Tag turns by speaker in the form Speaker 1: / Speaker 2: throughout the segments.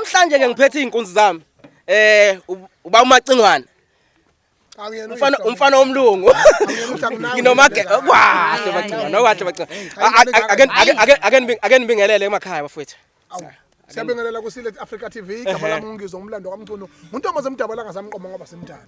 Speaker 1: Namhlanje ke ngiphethe izinkunzi zami. Uba uMacingwane.
Speaker 2: Akuyena
Speaker 1: Umfana
Speaker 2: uyihlo.
Speaker 1: umfana womlungu.
Speaker 2: Akuyena uyihlo, akunawe
Speaker 1: Nginomage
Speaker 2: uyihlo.
Speaker 1: kwahle Macingwane, okwahle Macingwane.
Speaker 2: Hayi,
Speaker 1: Ake ake ake ake nibingelele emakhaya bafowethu.
Speaker 2: Awu. Siyabingelela kuSilet Africa TV, igama lami uNgizwe umlando kaMchunu. Nguntomboze emdabula ngasamqomo ngoba simdala.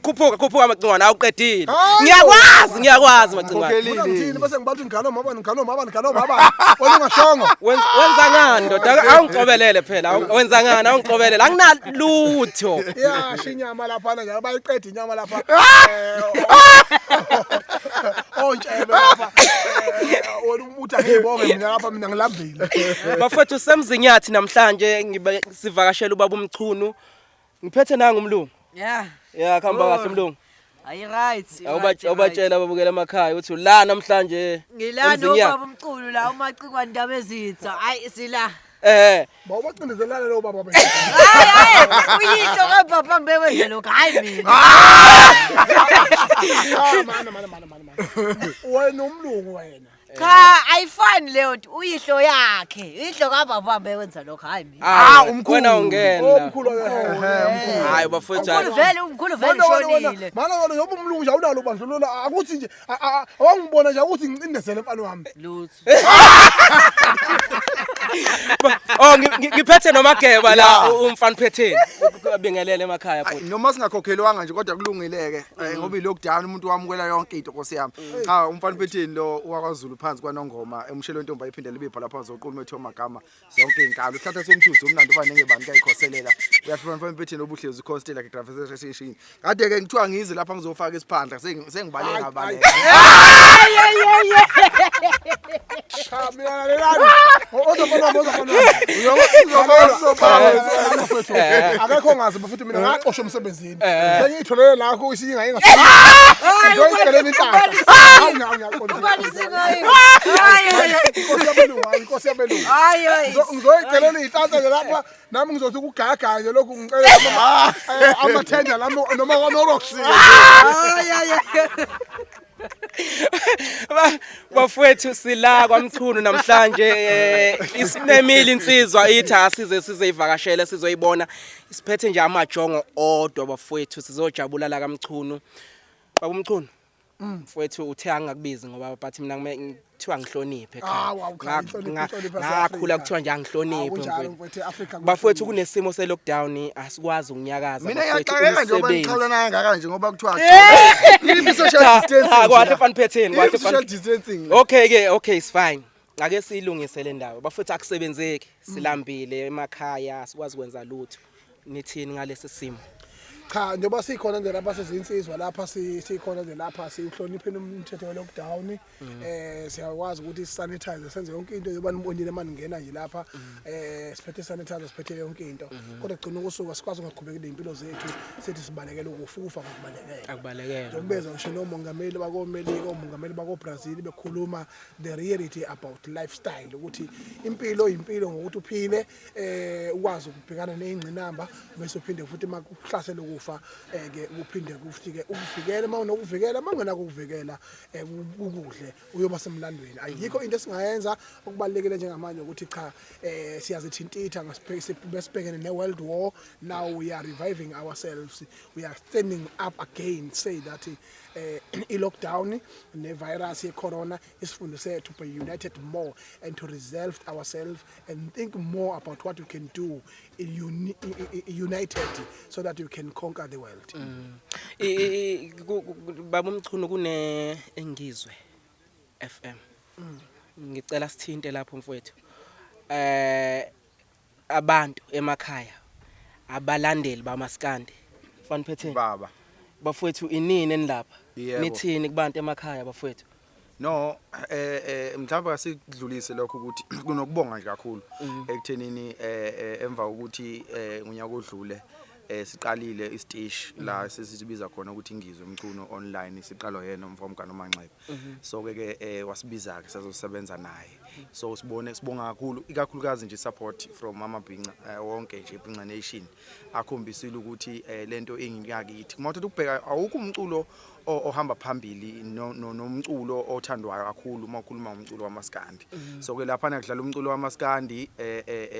Speaker 1: Khuphuka khuphuka Macingwane, awuqedile.
Speaker 2: Hayi,
Speaker 1: Ngiyakwazi, ngiyakwazi Macingwane.
Speaker 3: Ngikhokheli.
Speaker 2: Ufuna ngithini bese ngibathi ngalo mama ngalo mama ngalo mama. Wena ungashongo.
Speaker 1: Wenza ngani ndoda? Awungixobelele phela. Wenza ngani? Awungixobelele. Anginalutho.
Speaker 2: Iyasha inyama lapha nje bayiqeda inyama lapha. Ontshebe lapha. Wena uthi angiyibonge mina lapha, mina ngilambile.
Speaker 1: Bafowethu, semzinyathi namhlanje, ngibe sivakashela ubaba uMchunu. Ngiphethe nanga umlungu.
Speaker 4: Yeah.
Speaker 1: Ya, khamba
Speaker 4: Oh.
Speaker 1: kahle mlungu.
Speaker 4: Ayi right.
Speaker 1: Awubatshela ababukela emakhaya ukuthi la namhlanje
Speaker 4: Ngila
Speaker 1: eMzinyathi.
Speaker 4: nobaba umculo la, uMacingwane ndaba ezitha. Hayi, sila.
Speaker 2: Bawubacindezelana lo baba be.
Speaker 4: Hayi hayi, uyihlo kababa mbewenze lokho, hayi mina.
Speaker 2: Ah, mana mana mana mana mana. Wena umlungu wena.
Speaker 4: Cha, ayifani leyo nto, uyihlo yakhe. Uyihlo kababa mbewenza lokho, hayi mina.
Speaker 1: Ah,
Speaker 3: umkhulu.
Speaker 1: wena ungena.
Speaker 2: Omkhulu ehe.
Speaker 1: Hayi bafowethu.
Speaker 4: Umkhulu vele, umkhulu vele
Speaker 2: Mana wena wena
Speaker 4: ushonile.
Speaker 2: mana wena, njengoba umlungu nje awunalo ubandlululo, akuthi nje awangibona nje ukuthi ngicindezele mfana wami.
Speaker 4: Lutho.
Speaker 1: Oh, ngiphethe noMageba la, umfana phetheni. Abingelele emakhaya
Speaker 3: Ayi,
Speaker 1: futhi.
Speaker 3: Noma singakhokhelwanga nje kodwa kulungile-ke, ngoba i-lockdown umuntu wamukela yonke into, nkosi yami. Cha, umfana phetheni lo wakwaZulu phansi kwaNongoma, emshelo wentombi ayiphindele ibibhala phansi oqulu methu amagama zonke iy'nkalo uhlahla somthuzi omnandi uba nengebani kayikhoselela uyahlula mfana phetheni obuhlezi uconstela ke gravitation. Kade-ke ngithiwa ngize lapha ngizofaka isiphandla, sengibaleka
Speaker 2: Hayi,
Speaker 3: ngabaleka.
Speaker 2: Cha, mina lalelani. Ozofana wami, ozofana wami. Akekho ongazi futhi, mina ngaxoshwa emsebenzini. Sengiyitholele lakho isinga ingasebenzi. Inhlanhla. Hawu, ngiyaqonda.
Speaker 4: Ubani singayi? Hayi hayi.
Speaker 2: Inkosi yabelungu, hayi, inkosi yabelungu.
Speaker 4: Hayi hayi.
Speaker 2: Ngizoyicelela iy'nhlanhla nje lapha nami, ngizothi ukugagaga nje lokhu, ngicele amathenda lami noma kwaNorox.
Speaker 4: Hayi hayi.
Speaker 1: Bafowethu, sila kwaMchunu namhlanje, isimemile insizwa, ithi asize sizoyivakashela, sizoyibona. Isiphethe nje amajongo odwa bafowethu, sizojabula la kaMchunu. Baba uMchunu, mfowethu uthe angakubizi ngoba but mina kuthiwa ngihloniphe ekhaya.
Speaker 2: Hawu, awu, cha, inhlonipho, inhlonipho
Speaker 1: Ngakhula
Speaker 2: yase-Afrika.
Speaker 1: kuthiwa nje angihloniphe
Speaker 2: Akunjalo,
Speaker 1: mfowethu.
Speaker 2: mfowethu, e-Afrika
Speaker 1: Bafowethu,
Speaker 2: kuhloniphe.
Speaker 1: kunesimo se-lockdown, asikwazi ukunyakaza
Speaker 3: Mina
Speaker 1: bafowethu,
Speaker 3: ngiyaxakeka njengoba
Speaker 1: umsebenzi.
Speaker 3: ngiqhawulana kangaka nje ngoba kuthiwa yiphi social
Speaker 1: Cha,
Speaker 3: distancing
Speaker 1: cha,
Speaker 3: nje
Speaker 1: kwahle
Speaker 3: la?
Speaker 1: fani phetheni, kwahle
Speaker 3: Yiphi
Speaker 1: fani.
Speaker 3: social distancing la?
Speaker 1: Okay ke, okay, it's fine. Ake siyilungise le ndawo bafethu, akusebenzeki, silambile emakhaya, sikwazi kwenza lutho. Nithini ngalesi simo?
Speaker 2: Cha, njengoba sikhona nje lapha sizinsizwa lapha, sikhona nje lapha siwuhlonipheni umthetho we-lockdown. Siyakwazi ukuthi sanitize, senze yonke into yoba nibonile maningena nje lapha, siphethe sanitizer, siphethe yonke into, kodwa gcina ukusuka sikwazi ungaqhubeki ney'mpilo zethu, sithi sibalekele ukufa, ukufa ngokubalekela.
Speaker 1: Akubalekela.
Speaker 2: Njengoba ngisho nomongameli bakoMelika, omongameli bakoBrazil bekhuluma the reality about lifestyle, ukuthi impilo impilo ngokuthi uphile, ukwazi ukubhekana nezingqinamba, bese uphinde futhi makuhlasela ukufa, ke kuphinde kufike ukuvikela uma unokuvikela, uma ungenako ukuvikela, ukudle uyoba semlandweni. Ayikho into esingayenza. Okubalulekile njengamanje ukuthi cha, siyazithintitha besibhekene ne-world war. Now we are reviving ourselves, we are standing up again, say that i-lockdown ne-virus ye-corona isifundise to be united more and to resolve ourselves and think more about what we can do in united so that we can conquer the world.
Speaker 1: Baba uMchunu, kune engizwe FM, ngicela sithinte lapho mfowethu, abantu emakhaya, abalandeli bamaskandi, fani phetheni.
Speaker 3: Baba.
Speaker 1: Bafowethu, inini enilapha?
Speaker 3: Yebo.
Speaker 1: Nithini kubantu emakhaya bafowethu?
Speaker 3: No, mhlawumbe asikudlulise lokho ukuthi kunokubonga nje kakhulu ekuthenini emva kokuthi ngonyaka odlule Siqalile isiteshi la sesibiza khona ukuthi Ngizwe Mchunu online, siqalwa yena umfomgano Manxeba. So ke ke wasibiza ke sazosebenza naye. So sibone, sibonga kakhulu, ikakhulukazi nje support from amabhinca wonke nje, Ibhinca Nation akhombisile ukuthi lento ingakithi. Uma uthatha ukubheka, awukho umculo ohamba phambili nomculo othandwayo kakhulu uma ukhuluma ngomculo wamaskandi. So ke lapha kudlala umculo wamaskandi,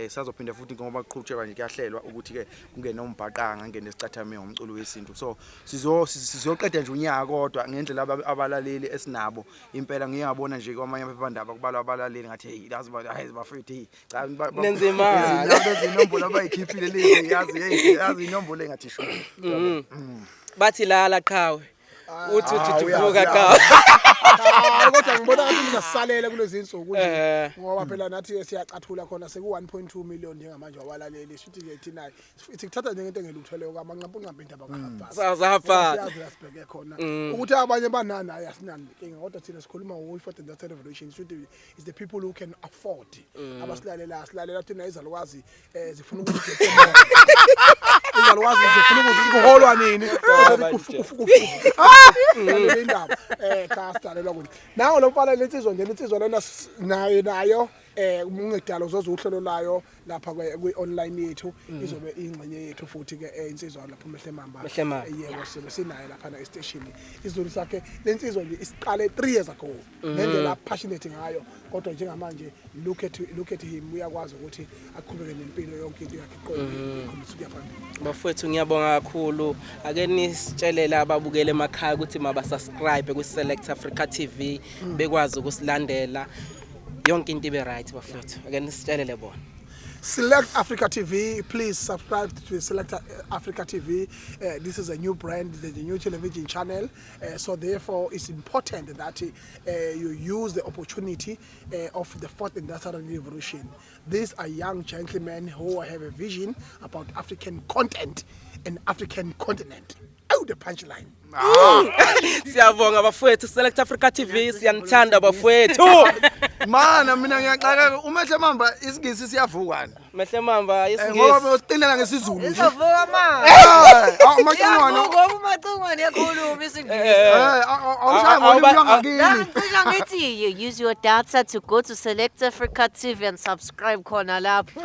Speaker 3: sazophinda futhi ngoba kuqhutshekwa nje, kuyahlelwa ukuthi ke kungene umbhaqanga, ngene isicathamiya, ngomculo wesintu. So sizoqeda nje unyaka, kodwa ngendlela abalaleli esinabo impela, ngiyabona nje kwamanye amaphephandaba kubalwa abalaleli, ngathi hey, yazi hayi bafethu, hey cha,
Speaker 1: Nenza imali.
Speaker 3: Lezi inombolo abayikhiphile lezi, yazi, hey, yazi inombolo engathi shu.
Speaker 1: Bathi lala qhawe, uthi
Speaker 2: Ah,
Speaker 1: uthi
Speaker 2: uyazi,
Speaker 1: vuka
Speaker 2: uyazi.
Speaker 1: qhawe.
Speaker 2: Ah, kodwa ngibona ngathi ngingasisalela kulezi insuku nje ngoba phela nathi siyacathula khona, seku 1.2 million njengamanje wabalaleli. Sithi ke thina sikuthatha njengento engelutho leyo, kamanqampunqampu indaba kaHafasi.
Speaker 1: Sazahafasi.
Speaker 2: Siyazi la sibheke khona ukuthi abanye banani, hayi, asinani inkinga, kodwa thina sikhuluma ngo-fourth industrial revolution. Sithi is the people who can afford abasilalela. Silalela thina izalukwazi zifuna ukuthi izalukwazi zifuna ukuthi kuholwa nini. Le indaba cha, sidalelwa kuthi nawo lo mfana, lensizwa nje, lensizwa lena nayo ungedalo uzoza uhlelo layo lapha kwi-online yethu, izobe ingxenye yethu futhi ke, insizwa lapho Mehle Mamba.
Speaker 1: Mehle Mamba.
Speaker 2: Yebo, sizobe sinaye lapha na estation. Isizulu sakhe lensizwa nje isiqale 3 years ago ngendlela passionate ngayo, kodwa njengamanje look at him, uyakwazi ukuthi aqhubeke nempilo, yonke into yakhe iqondile, ikhombisa ukuya phambili.
Speaker 1: Bafowethu, ngiyabonga kakhulu. Ake nisitshelele ababukele emakhaya ukuthi maba-subscribe kwi-Select Africa TV, bekwazi ukusilandela, yonke into ibe right. Bafowethu, ake nisitshelele bona.
Speaker 2: Select Africa TV, please subscribe to Select Africa TV. This is a new brand, the new television channel. So therefore, it's important that you use the opportunity of the fourth industrial revolution. These are young gentlemen who have a vision about African content and African continent. Oh, the punchline.
Speaker 1: Siyabonga bafowethu. Select Africa TV, siyanithanda bafowethu.
Speaker 3: Mana, mina ngiyaxakeka, uMehle Mamba isingisi siyavukana.
Speaker 1: Mehle Mamba
Speaker 3: Ngoba
Speaker 1: isingisi.
Speaker 3: usiqinela ngesiZulu nje.
Speaker 4: Izovuka ma.
Speaker 3: Amacingwane.
Speaker 4: Iyavuka ngoba umacingwane yakhuluma isingisi.
Speaker 3: Awushaya ngolimi lwangakini.
Speaker 4: Ngicisha ngithi you use your data to go to Select Africa TV and subscribe khona lapho.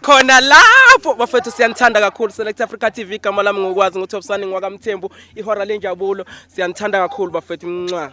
Speaker 1: Khona lapho bafethu, siyanithanda kakhulu. Select Africa TV, igama lami ngokwazi nguThobisani ngwakaMthembu, ihora lenjabulo. Siyanithanda kakhulu bafethu. Mncwa.